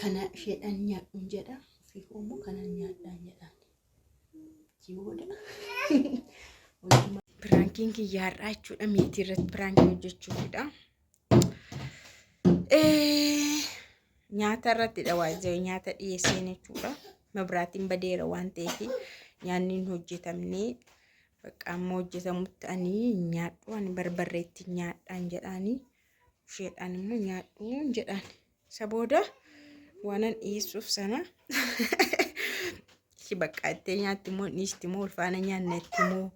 Kana isheedhaan nyaadhuun jedha. Ofii koo immoo kanan nyaadhaan jedhaan. Jiwooda. Piraankiin kiyya har'aa jechuudha. Meetii irratti piraankii hojjechuufidha. Nyaata irrattidha waa'ee nyaata dhiyeesseen jechuudha. Mabraatiin badeera waan ta'eef nyaanni hin hojjetamne. Bakka amma hojjetamutti ani nyaadhu ani barbarreetti nyaadhaan jedhaanii isheedhaan immoo nyaadhuun jedhaan. Isa booda waanan dhiyeessuuf sana ishii bakka ittee nyaatti moo dhiisti moo ulfaana nyaanna itti moo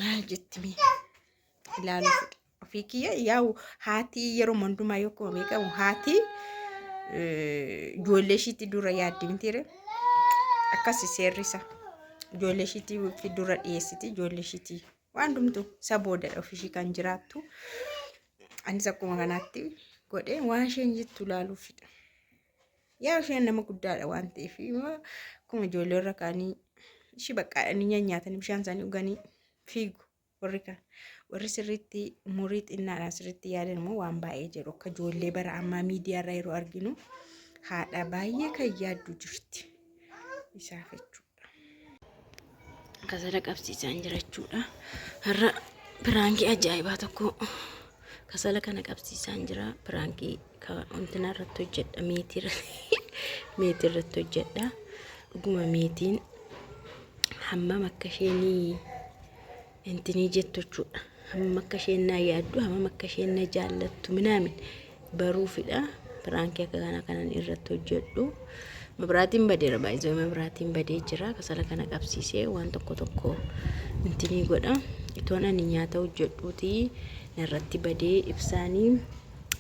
maal jetti mee ilaaluuf ofii kiyya yaa'u haati yeroo hundumaa yoo akkuma beekamu haati ijoollee ishiitti dura yaaddi mitiire akkasi seerri isaa ijoollee ishiitti dura dhiyeessiti ijoollee ishiitti waan hundumtu isa boodadha ofii ishii kan jiraattu. Anis akkuma kanaatti godhee waan isheen jettu ilaaluufidha. Yaa isheen nama guddaadha waan ta'eef akkuma ijoollee irra kaanii ishii baqqaadhanii nyaatanii bishaan isaanii dhuganii fiigu warri kaan. Warri sirriitti umurii xinnaadhaan sirriitti yaadan immoo waan baay'ee jedhu akka ijoollee bara ammaa miidiyaarra yeroo arginu haadha baay'ee kan yaaddu jirti isaaf jechuudha. Kasala qabsiisaan jira jechuudha. Har'a piraankii ajaa'ibaa tokko kasala kana qabsiisaan jira. Piraankii wantina irratti hojjedha. Meetii irratti hojjedha. Dhuguma meetiin hammam akka isheen intinii jettu jechuudha. Hammam akka isheen na yaaddu, hammam akka isheen na jaallattu minaamin baruufidha. Piraankii akka kanaa kanan irratti hojjedhu. Mabraatiin badeera baay'ee mabraatiin badee jira. Kasala kana qabsiisee waan tokko tokko intinii godha. Itoon ani nyaata hojjedhuuti narratti badee ibsaanii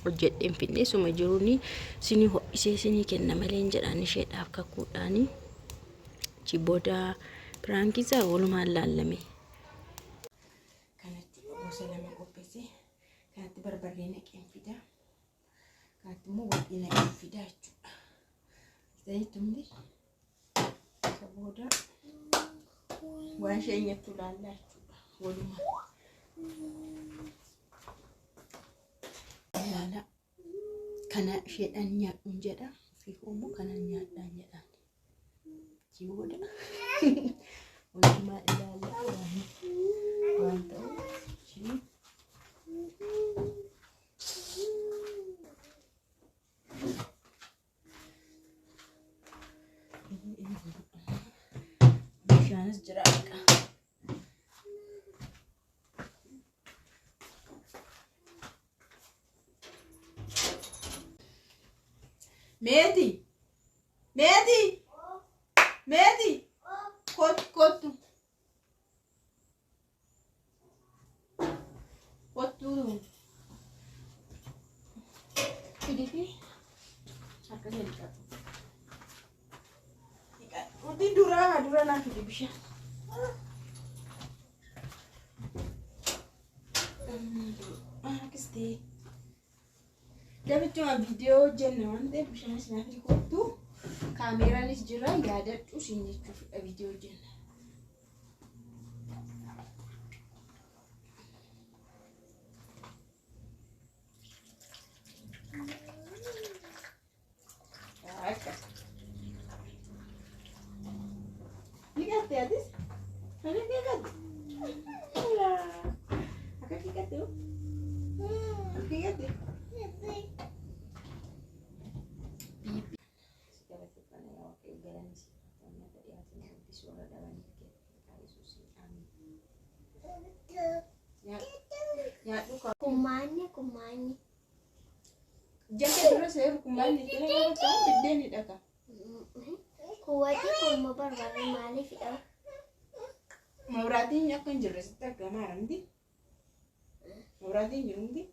hojjedheen fidne suma jiruuni sinii ho'isee sinii kenna maleen jedhaan isheedhaaf kakuudhaani. Achi booda piraankii isaa walumaan laallame. Kanatti gosa lama qopheesse. Kanatti barbarree naqeen fida. Kanatti immoo waxii naqeen fida jechuudha. Zayit hundi isa booda waan isheen nyattu laallaa jechuudha. Walumaan. Ilaala. Kana isheedhaan nyaadhuun jedha. Ofii koo immoo kanan nyaadhaan jedhaan. Achii booda walumaa ilaallaa waan ta'u. Achii bishaanis jira akka. Meeti! Meeti! Meeti! Kottu kottu. Kottu. Fidi fi harka kee dhiqadhu. Dhiqadhuuti duraa dura naa fidi bishaan. Akkasitti. Gabichuma viidiyoo hojjenna waan ta'eef bishaanis naaf kottu. Kaameeraanis jira yaadadhu siin jechuufidha viidiyoo hojjenna. Akka. Dhiqatte atis? Akka dhiqatte? Akka dhiqatte? Akka dhiqatte? Si galateeffanna yaa Waaqayyo galanni siif haa ta'u nyaata dhiyaate nu eebbisi warra dhabaniif kenni maqaa Yesuusiin amiin. Nyaadhu kaa. Kummaanni kummaanni. Jaka dura seeru kummaan itti naqata biddeen hidhata. Kuwwati kumma barbaade maaliif hidhama? Mabraatiin akka hin jirre sitti argamaara miti. Mabraatiin hin jiru miti.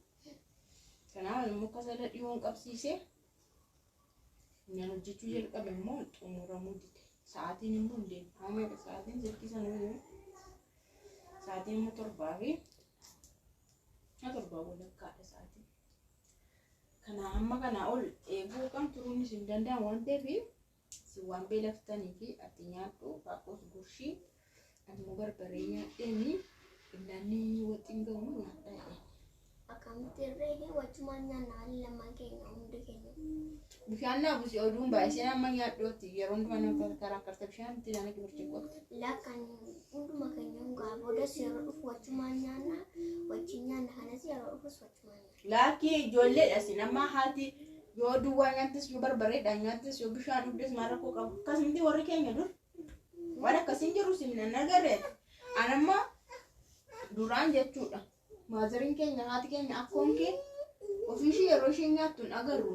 Kanaaf immoo kasala dhiyoon qabsiisee nan hojjechuu jalqabe immoo xumuramuu dide. Sa'aatiin immoo hin deemu. Amma sa'aatiin silkii sana immoo sa'aatiin immoo torbaa fi torbaa walakkaadha sa'aatiin. Kana hamma kanaa ol eeguu kan turuunis hin danda'amu waan ta'eef isin waan beelaftanii fi ati nyaadhu faaqoos gurshii ani immoo barbaree nyaadheeni innaanni waxiin gahu nyaadhaa jedheen. Akkamitti irree wajjumaan nyaanna haalli lamaan keenya hundi keenya. Bishaan naa busi oduun baay'iseen amma nyaadhootti yeroo hundumaa nama karaa karta bishaan itti naannoo burcuqqootti. Lakkan hunduma keenya hungaa boodas yeroo dhufu wachumaan nyaanna wajjin nyaanna kanas yeroo dhufus wachumaan nyaanna. Laakii ijoolleedha sin amma haati yoo duwwaa nyaattis yoo barbareedhaan nyaattis yoo bishaan dhugdes maal rakkoo qabu. Akkasumatti warri keenya dur waan akkasiin jiru sin nan agarreeta. Anamma duraan jechuudha. Maazariin keenya haati keenya akkoon kee ofiishii yeroo isheen nyaattu hin agarru.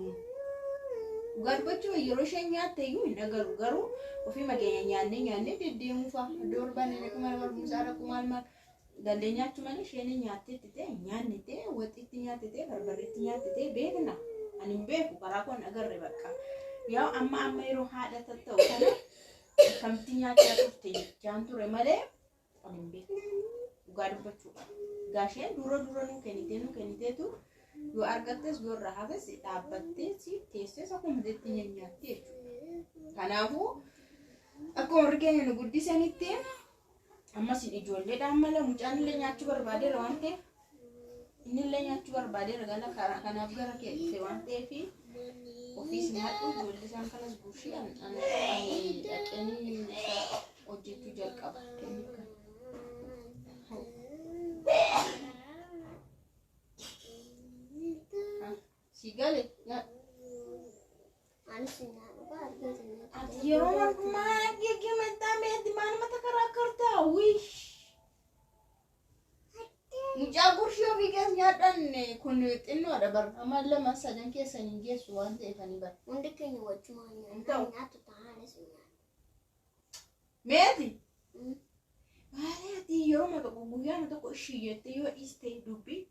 Dhugaa dubbachuuf yeroo isheen nyaatte iyyuu hin agarru garuu ofiima keenya nyaannee nyaannee deddeemuu fa'a. Iddoo barbaanne dhaqu mana barumsaa dhaqu maal maal gallee nyaachuu malee isheen nyaatteetti ta'e nyaanni ta'e waxiitti nyaatte ta'e barbarreetti nyaatte ta'e beekna. Ani hin beeku karaa koon agarre bakka. Yaa amma amma yeroo haadha tatta'u kana akkamitti nyaachaa turte jechaan ture malee ani hin beeku. Dhugaa dubbachuudha. Gaasheen dura dura nuu kennitee nuu kenniteetu yoo argattes yoo irraa hafes dhaabbattee si teessees akkuma itti nyaatti jechuudha. Kanaafuu akkuma warri keenya nu guddisanitti ammas ijoolleedhaan mala mucaan illee nyaachuu barbaadeera waan ta'eef inni illee nyaachuu barbaadeera gala karaa kanaaf gara kee dhufe waan ta'eef ofiis nyaadhu ijoollee isaan kanas guushii ani dhaqanii isa hojjechuu jalqaba. Si gale nyaadhu. Anis nyaadhu argate nyaadhu. Ati yeroo hundumaa geggeemattaa meeti maaluma karaa kartaa wiish. Mucaa gurshii ofii keessa nyaadhaan kun xinnoodha bar amma lama sadan keessan hin geessu waan ta'eef ani bar. Hundi keenya wachumaan nyaanna Ta'u. nyaattu ta'an anis nyaadhu. Meeti maali ati yeroo tokko guyyaa tokko ishii jettee yoo dhiiste dubbii.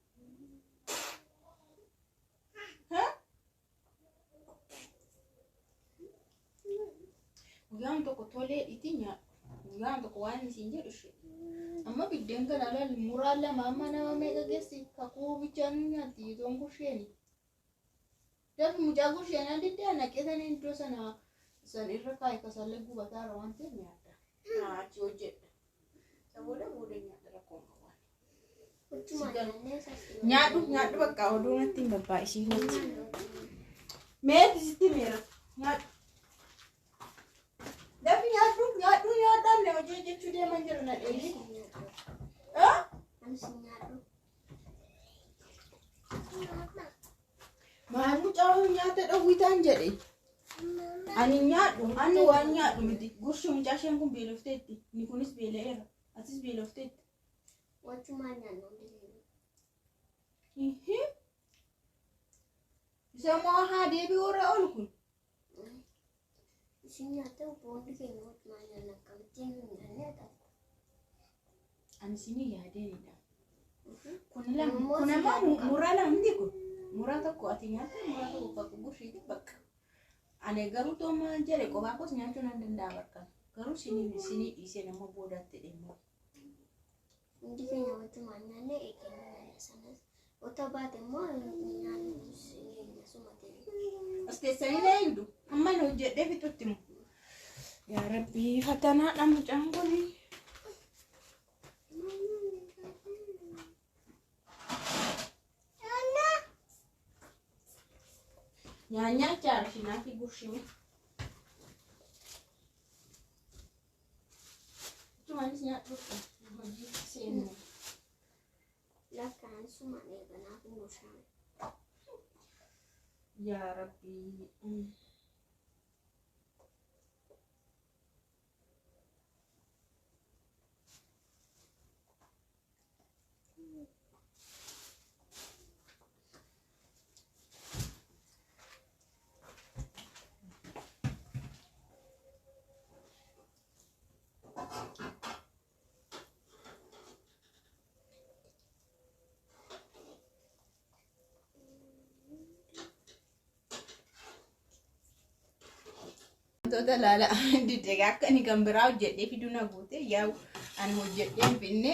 Guyyaan tokko tolee itti nyaadhu. Guyyaan tokko waan isin jedhu ishee. Amma biddeen kana laal muraa lama amma nama meeqa geessi kakuu bichaan nyaatti toon gursheeni. Dafi mucaa gursheenaa diddee naqeetanii iddoo sana san irra kaa'e kasallee gubataara waan ta'eef nyaadha. Achi hojjedha. Isa booda booda nyaadha rakkoon qabu. Wachumaan nyaannee sassi. Nyaadhu nyaadhu bakka oduu natti hin babbaa'isiin natti. Meeti sitti meera nyaadhu. Dafi nyaadhu nyaadhu nyaadhaan na hojii hojjechuu deeman jira na dheeyyi. Anis nyaadhu. Maal mucaa nyaata dhowwitaan jedhe. Ani nyaadhu ani waan nyaadhu miti. Gurshi mucaa isheen kun beelofteetti. Inni kunis beela'eera. Atis beelofteetti. Wachumaan nyaanna hundi keenya. Isa moo haa deebi'uu irra oolu kun. Isin nyaatte hundi keenya wachumaan nyaanna akkamittiin hin nyaanne ta'u. Ani isinii yaadeenidha. Kun lama kun ammoo muraa lama miti kun. Muraa tokko ati nyaatte muraa tokko bakka gurshiiti bakka. Ani garuu tooma jedhe kophaa koos nyaachuu nan danda'a bakka. Garuu sinii sinii dhiisee nama boodaatti deemu. Hundi keenya wachumaan nyaanne eegganna nyaanna sanas. Otoo baate immoo nyaannu suma ta'e. As teessanii na eegdu. Amma na hojjedhee fixutti mu. Yaa Rabbii fatanaadha mucaan kuni. Nyaanyaa jaarshinaa fi gurshimi. Utumaanis nyaadhu hojii seenu. Lakkaan sumaan eeganaaf hin gurshaame. Yaa Rabbii. Wantoota laala diddeegaa akka inni kan biraa hojjedhee fiduu na guute yaa ani hojjedhee hin finne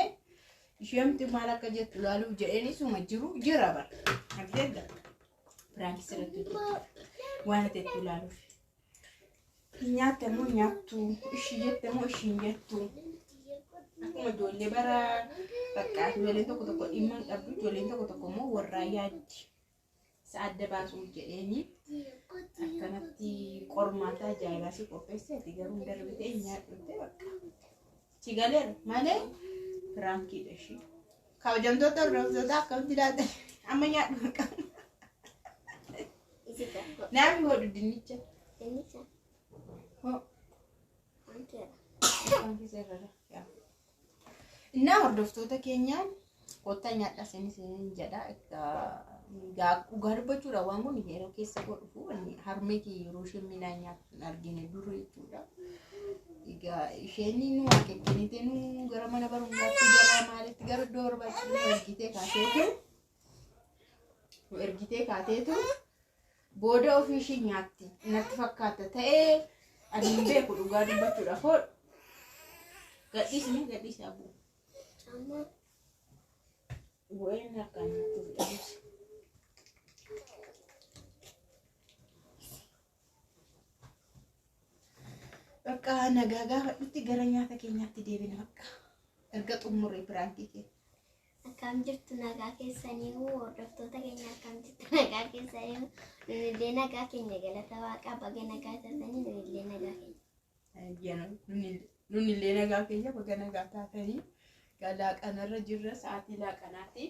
isheemti maal akka jettu laaluuf jedheen isuma jiru jira bara. Argeedda. Biraankii sirriitti hojjedhe waan ati itti ilaaluuf. Nyaatte moo nyaattu ishii jette moo ishiin jettu. Akkuma ijoollee bara bakka ijoolleen tokko tokko dhimma hin qabdu ijoolleen tokko tokko immoo warraa yaaddi. Isa adda baasuuf jedheeni akkanatti. Qormaata ajaa'ibaa si qopheesseeti garuu darbitee nyaadhutte bakka. Si galeera malee piraankiidha ishee. Kabajamtoota hordoftoota akkamitti laata amma nyaadhu bakka. Isi tokko. Naaf godhu dinnicha. Dinnicha. Hoo. Wankeera. Afaan keessa irra yaa. Innaa hordoftoota keenyaan kottaa nyaadhaa isin jedha. Dhugaa dubbachuudha waan kun yeroo keessa koo dhufu harmee kee yeroo isheen midhaan nyaattu hin argine dura jechuudha. Egaa isheen nu akeekkenite nu gara mana barumsaatti gara maalitti gara iddoo barbaachisu nu ergitee kaateetu nu ergitee kaateetu booda ofii ishee nyaatti natti fakkaata ta'ee ani hin beeku dhugaa dubbachuudhaaf hoo gadhiisni gadhiisi abuu. Amma Bu'een harkaan nyaachuuf dhabuus. Bakka nagaa gaafadhutti gara nyaata keenyaatti deebina bakka. Erga xumuree piraankii kee. Akkam jirtu nagaa keessanii hordoftoota keenya, akkam jirtu nagaa keessanii? Nunillee nagaa keenya, galata waaqaa. Baga nagaa taatanii, nunillee nagaa keenya. Nunillee nagaa keenya, baga nagaa taatanii. Laaqanarra jirra, sa'aatii laaqanaatti.